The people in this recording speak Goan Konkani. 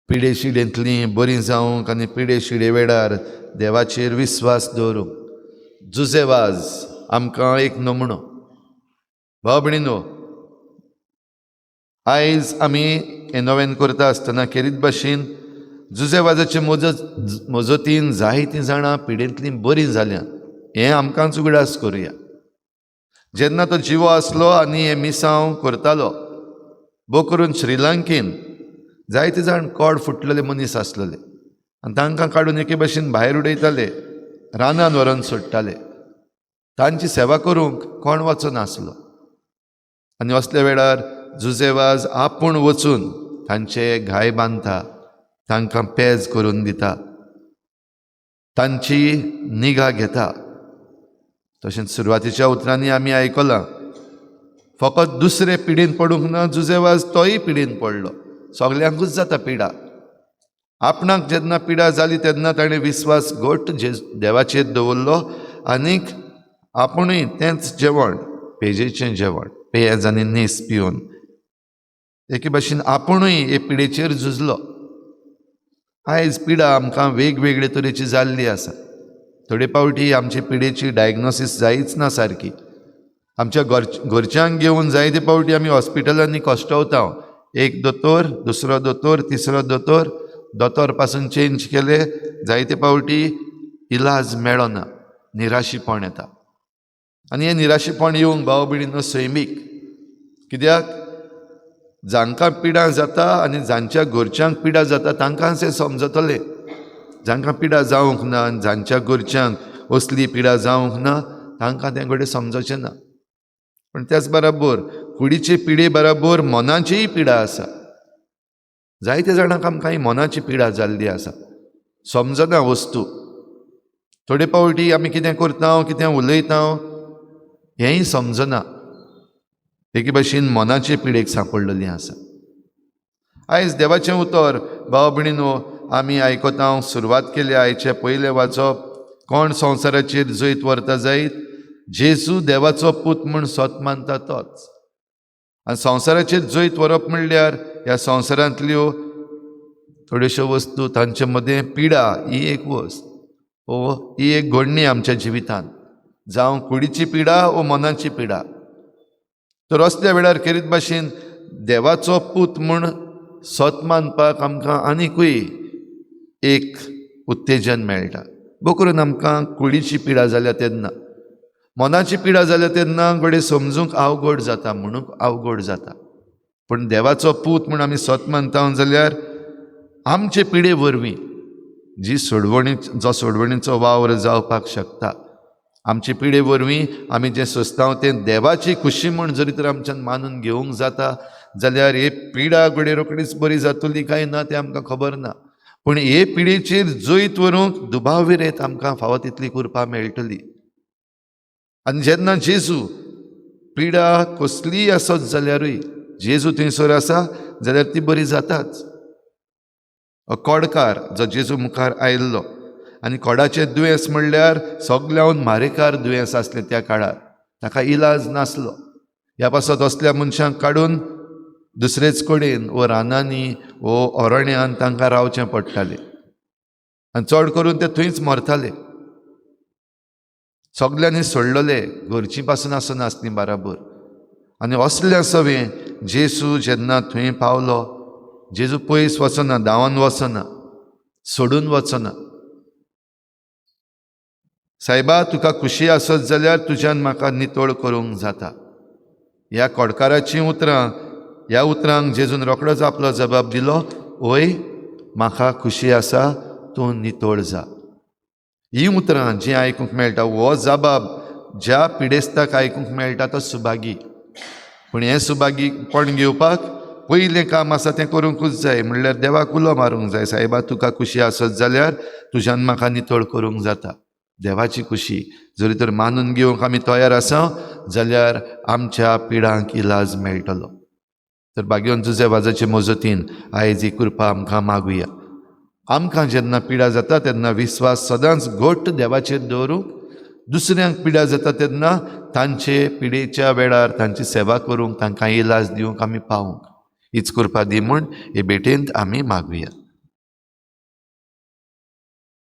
पिडे शिडेंतलीं बरीं जावंक आनी पिडे शिडे वेळार देवाचेर विस्वास दवरूंक जुजे वाज आमकां एक नमुनो. भाव भयणीनो, आयज आमी हें नोवेन करता आसतना खेरीत भाशेन जुजे वाजाचे मजतीन जायतीं जाणां पिडेंतलीं बरीं जाल्यात हें आमकांच उगडास करुया. जेन्ना तो जिवो आसलो आनी हें मिसांव करतालो, भोव करून श्रीलंकेन जायते जाण कोड फुटलेले मनीस आसलेले आनी तांकां काडून एके भाशेन भायर उडयताले, रानान व्हरोन सोडटाले. तांची सेवा करूंक कोण वचनासलो आनी असल्या वेळार जुजे वाज आपूण वचून तांचे घाय बांदता, तांकां पेज करून दिता, तांची निगा घेता. तशेंच सुरवातीच्या उतरांनी आमी आयकलां, फकत दुसरे पिडेन पडूंक ना जुजे वाज, तोय पिडेन पडलो. सगल्यांकूच जाता पिडा. आपणाक जेन्ना पिडा जाली तेन्ना ताणें विस्वास घट देवाचेर दवरलो आनीक आपुणूय तेंच जेवण, पेजेचें जेवण, पेज आनी नीस पिवन एके भाशेन आपुणूय हे पिडेचेर झुजलो. आयज पिडा आमकां वेगवेगळे तरेची जाल्ली आसा. थोडे फावटी आमचे पिडेची डायग्नोसीस जायच ना सारकी. आमच्या घरच्यांक घेवन जायते फावटी आमी हॉस्पिटलांनी कश्टवता. एक दोतोर, दुसरो दोतोर, तिसरो दोतोर, दोतोर पासून चेंज केले, जायते फावटी इलाज मेळना, निराशीपण येता. आनी हें निराशीपण येवंक भाव भयणीनो सैमीक, कित्याक जांकां पिडा जाता आनी जांच्या घरच्यांक पिडा जाता तांकांच हें समजतलें. जांकां पिडा जावंक ना आनी जांच्या घरच्यांक असली पिडा जावंक ना तांकां तें घडये समजचें ना. पूण त्याच बराबर कुडीचे पिडे बराबर मनाचीय पिडा आसा. जायते जाणांक आमकां ही मनाची पिडा जाल्ली आसा, समजना वस्तू. थोडे फावटी आमी कितें करता, कितें उलयता हेंय समजना. एके भाशेन मनाचे पिडेक सांपडलेली आसा. आयज देवाचें उतर भाव भयणीनो आमी आयकता. सुरवात केली आयचें पयलें वाचप, कोण संवसाराचेर जैत व्हरता जायत? जेजू देवाचो पूत म्हूण सत मानता तोच. आनी संवसाराचेर जैत व्हरप म्हणल्यार ह्या संवसारांतल्यो थोड्योश्यो वस्तू, तांचे मदें पिडा ही एक वस्त ओ ही एक घडणी आमच्या जिवितांत, जावं कुडीची पिडा ओ मनाची पिडा. तर असल्या वेळार खेरीत भाशेन देवाचो पूत म्हूण सत मानपाक आमकां आनिकूय एक उत्तेजन मेळटा. भोव करून आमकां कुडीची पिडा जाल्या तेन्ना, मनाची पिडा जाल्या तेन्ना घडये समजूंक अवघड जाता, म्हणूंक अवघड जाता. पूण देवाचो पूत म्हूण आमी सत मानता जाल्यार आमचे पिडे वरवीं जी सोडवणी, जो सोडवणीचो वावर जावपाक शकता, आमचे पिडे वरवीं आमी जें सोंसता तें देवाची खुशी म्हूण जरी तर आमच्यान मानून घेवंक जाता जाल्यार ही पिडा घडये रोखडीच बरी जातली काय ना तें आमकां खबर ना, पूण हे पिडेचेर जैत व्हरूंक दुबाव विरयत आमकां फावो तितली कृपा मेळटली. आनी जेन्ना जेजू पिडा कसलीय आसत जाल्यारूय जेजू थंयसर आसा जाल्यार ती बरी जाताच. कोडकार जो जेजू मुखार आयिल्लो आनी कोडाचें दुयेंस म्हणल्यार सगल्याहून मारेकार दुयेंस आसलें त्या काळार, ताका इलाज नासलो. ह्या पासत असल्या मनशांक काडून दुसरेच कडेन वो रानांनी वो अरण्यान तांकां रावचें पडटालें आनी चड करून ते थंयच मरताले. सगल्यांनी सोडलेले, घरचीं पासून आसनासलीं बाराबर. आनी असल्या सवें जेजू जेन्ना थंय पावलो, जेजू पयस वचना, धांवन वचना, सोडून वचना. सायबा तुका खुशी आसत जाल्यार तुज्यान म्हाका नितळ करूंक जाता. ह्या कोडकाराचीं उतरां, ह्या उतरांक जेजून रोखडोच आपलो जबाब दिलो, ओय म्हाका खुशी आसा, तूं नितळ जा. हीं उतरां जीं आयकूंक मेळटा, हो जबाब ज्या पिडेस्ताक आयकूंक मेळटा तो सुभागी. पूण हें सुभागीपण घेवपाक पयलें काम आसा तें करूंकूच जाय, म्हणल्यार देवाक उलो मारूंक जाय, सायबा तुका खुशी आसत जाल्यार तुज्यान म्हाका नितळ करूंक जाता. देवाची खुशी जरी तर मानून घेवंक आमी तयार आसा जाल्यार आमच्या पिडांक इलाज मेळटलो. तर भाग्यवंत जुजे वाजाचे मजतीन आयज ही कृपा आमकां मागुया. आमकां जेन्ना पिडा जाता तेन्ना विस्वास सदांच घट देवाचेर दवरूंक, दुसऱ्यांक पिडा जाता तेन्ना तांचे पिडेच्या वेळार तांची सेवा करूंक, तांकां इलाज दिवंक आमी पावूंक हीच कृपा दी म्हूण हे भेटेंत आमी मागुया.